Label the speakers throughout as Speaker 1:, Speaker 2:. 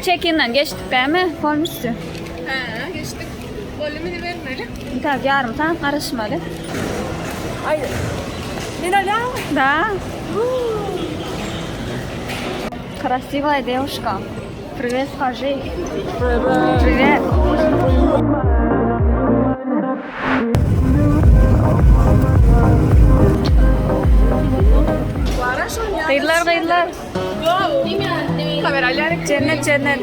Speaker 1: Check-in'den geçdik dämi? Polnusty.
Speaker 2: Hä, geçdik. Boldy minibermeli.
Speaker 1: Tak, ýarym sagat garaşmaly.
Speaker 2: Aý, men alýarmy?
Speaker 1: Da. Красивая девушка. Привет, скажи. Привет. Gyzlar, gyzlar. Cennet, cennet.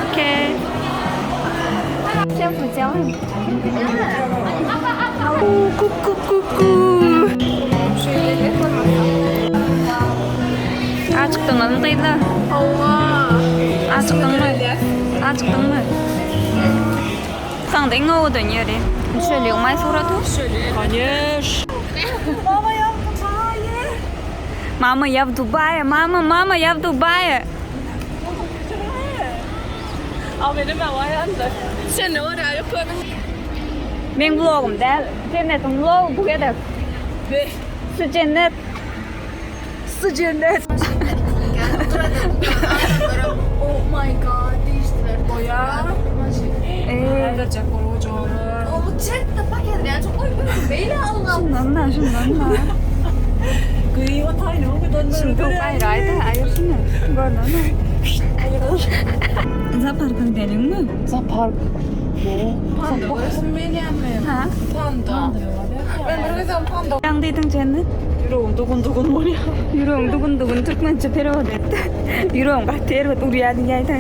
Speaker 1: Okey. Ku ku ku ku. Açykdyňyzmy gyzlar?
Speaker 2: Hawa.
Speaker 1: Açykdyňmy? Açykdyňmy? Saňda iň owadan ýeri. Düşeliňmaý surata?
Speaker 2: Koneş.
Speaker 1: Mama, ýa w Dubaýa. Mama, mama, ýa w Dubaýa.
Speaker 2: Seni oraya ýokladyň.
Speaker 1: Meň vlogum däl. Jennetiň vlogy bu gezek. Su Jennet. Su Jennet.
Speaker 2: Oh my god diýişdiler. Boýa.
Speaker 1: Eee.
Speaker 2: O çekdi paket yani çok oy beýle algam.
Speaker 1: Şundan da, şundan da. Şunu çok aýry aýda, aýyr şuny. Görnenmi? Zooparka gidelim mi?
Speaker 2: Zoopark. Panda göresim gelýärmi?
Speaker 1: Ha?
Speaker 2: Panda. Ben bir gezem panda.
Speaker 1: Ýaň diýdiň Jennet.
Speaker 2: Ýüregim dugun dugun bolýar.
Speaker 1: Ýüregiň dugun dugun türkmençe perewod etdi. Ýüregiň gaty erbet urýar diýäýdi.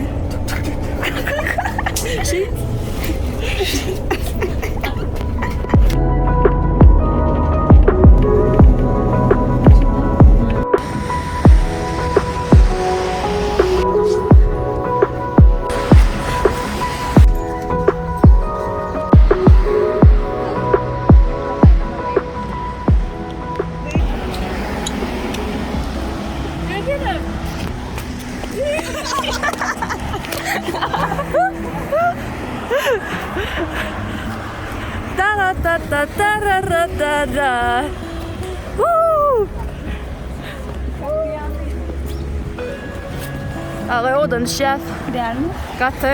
Speaker 2: Da da da da da da da da. Woo! Aga odan şef.
Speaker 1: Dälmi?
Speaker 2: Gaty.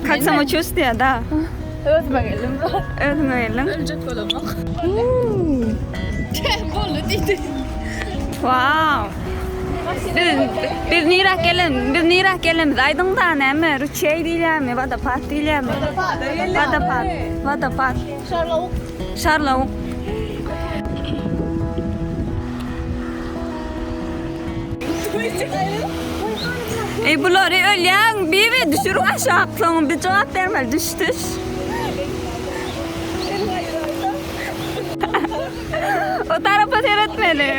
Speaker 1: Как самочувствие, да?
Speaker 2: Özüme geldim.
Speaker 1: Özüňe geldiň.
Speaker 2: Öljek bolamok. Boldy diýdi.
Speaker 1: Wow. Biz biz niräk gelen, biz niräk gelenimizi aýdyň-da näme, ruçeý diýilýärmi, wodopad diýilýärmi? Wodopad. Wodopad.
Speaker 2: Şarlawuk.
Speaker 1: Şarlawuk. Eý bulary ölýäň, bibi düşüriň aşak, soň bir jogap bermeli, düş düş. O tarapa seretmeli.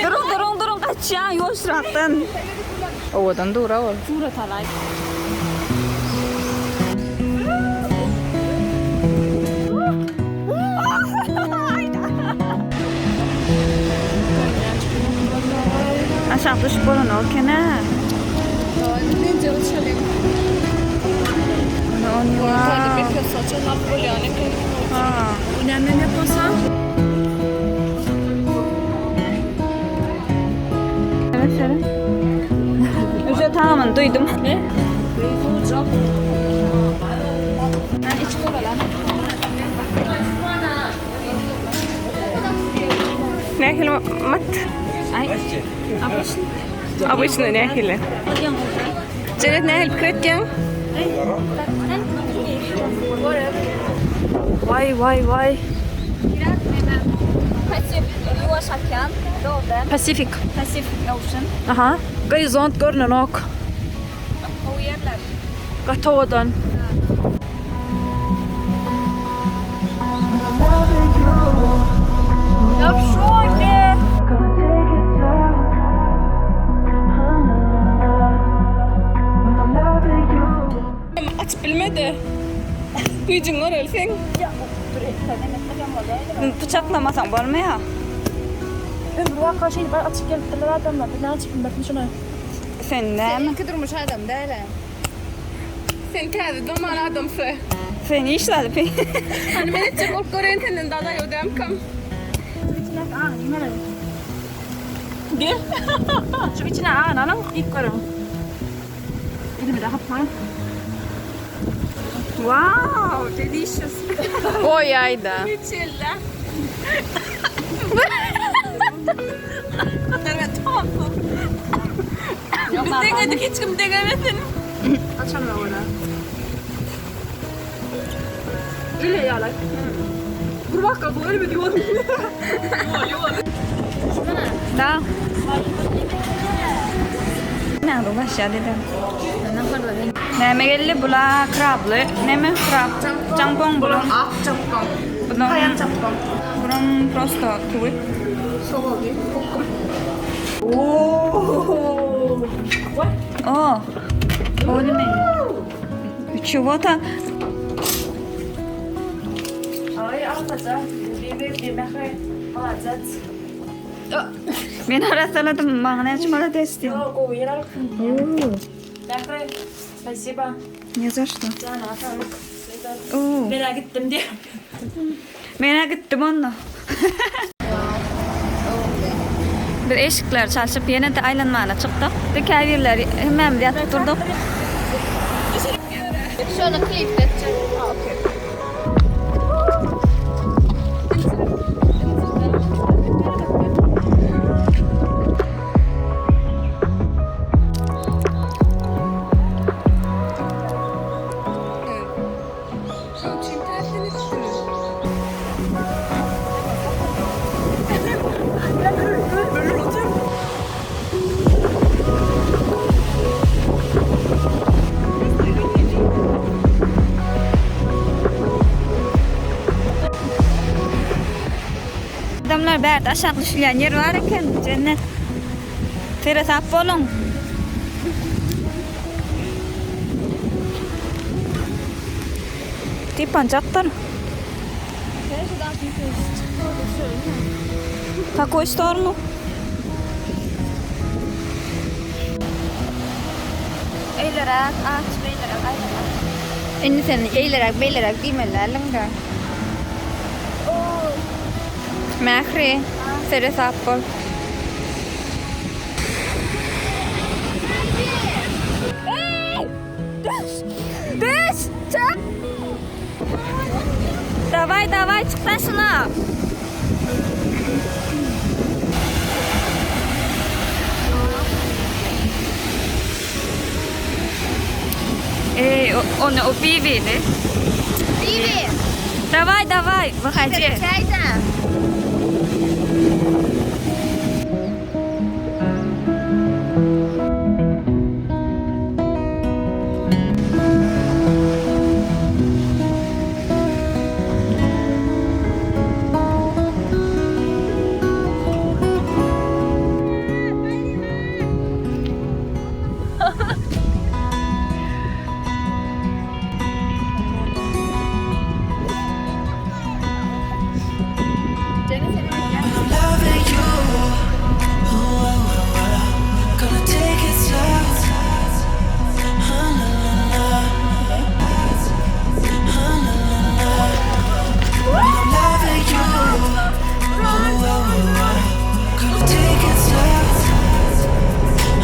Speaker 1: Duruň duruň duruň gaçýaň ýuwaşrakdan.
Speaker 2: Owadan dura ol.
Speaker 1: Surat alaý. Aşak düşüp bolanok eken-ä. Evet, evet. Üje tamamyny duýdum. Ben içip olalım.
Speaker 2: Nähili mat?
Speaker 1: Ay. Обычно.
Speaker 2: Обычно nähili? Jennet nähili pikir etýäň? Waý waý waý.
Speaker 1: Pasif Ýuwaş okean. Dogry.
Speaker 2: Pasifik.
Speaker 1: Pacific Ocean.
Speaker 2: Aha. Gorizont görnenok.
Speaker 1: Gowy ýerler.
Speaker 2: Gaty owadan.
Speaker 1: Ya w şoke.
Speaker 2: Açyp bilmedi. Güýjüň göreli seň.
Speaker 1: Pyçaklamasaň bolmaýar.
Speaker 3: Ömür waka şeýdip açyp gelipdirler adamlar. Biz näme açyp bilmeris şuny.
Speaker 1: Sen näme?
Speaker 2: Ilki durmuş adam däl-ä. Sen täze zaman adamsy.
Speaker 1: Sen işlädi.
Speaker 4: Hani men etjek bolup göreýin senden dada ödämkam.
Speaker 3: Gel. Şu içine ağın alın, ilk görün. Elimi de hapmayın.
Speaker 1: Wow, delicious.
Speaker 2: Oý aýda.
Speaker 4: Çelle. Biz deňedik hiç kim deňemesin.
Speaker 3: Açalım öyle. Öyle ya lan. Dur bak bu öyle mi diyor?
Speaker 1: Da. Ne bu başa dedim. Näme geldi bula krably, näme krab? Jampong bulan.
Speaker 4: Ak çapkam.
Speaker 1: Bunun
Speaker 4: Haýan çapkam.
Speaker 1: Bunun prosto tuwy.
Speaker 4: Sogagy kokkum.
Speaker 1: O. O näme? Чего-то
Speaker 3: Ay almaca. Bir bir mehre. Malazat.
Speaker 1: Men arasaladım, maňa näçe молодец diýdim.
Speaker 3: Yok o yer alıp. Mehre. Спасибо.
Speaker 1: Не за что.
Speaker 3: Canına sağlık.
Speaker 1: Oo.
Speaker 3: Merak ettim diye.
Speaker 1: Mena gittim onunla. Bir eşikler çalşyp ýene de aýlanmana çykdyk. Dikawirler hemmämiz ýatyp durduk.
Speaker 4: Şöyle klip etjek.
Speaker 1: Adamlar bärde aşak düşülýän ýer bar eken, cennet. Seresap boluň. Dipanjakdyr. Какой сторону? Eýleräk, aç, beýleräk, aýleräk.
Speaker 2: Indi sen eýleräk, beýleräk diýmeliň-de. Mähri, seresap bol.
Speaker 1: Düş! Çak! Dawaj, dawaj, çykdan şuna. Ey, onu o Bibi'ni.
Speaker 4: Bibi.
Speaker 1: Dawaj, dawaj, wychodzi.
Speaker 4: Çaydan.
Speaker 5: Loving you. Oh, oh, oh. Gonna take it slow. Oh, la, la, la. Oh, la, la, la. I'm loving you. Oh, oh, oh. Gonna take it slow.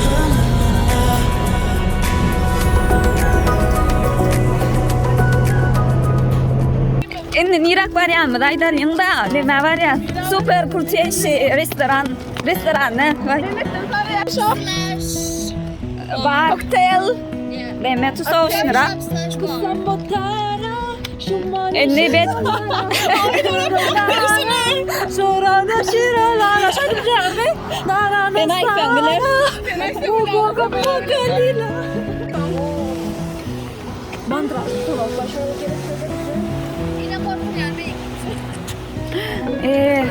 Speaker 5: Oh, la, la, la.
Speaker 1: Indi nirak barýarmyz aýdalyň-da, näme barýar? Super kruteyşi restoran, restorany. Bar.
Speaker 4: Koktel.
Speaker 1: Näme tusawşynyrak. Indi bet. Ben aýtsaň biler. Ee,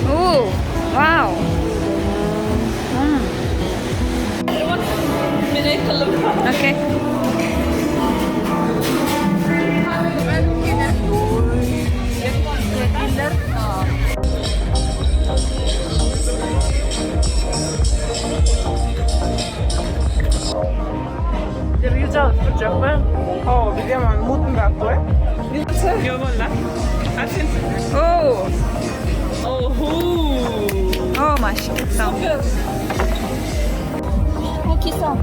Speaker 1: Oo, wow. Hmm. Okay.
Speaker 3: Ýok olla. Açyn.
Speaker 1: Oo.
Speaker 3: Oho.
Speaker 1: Oo maşallah.
Speaker 4: Kisa.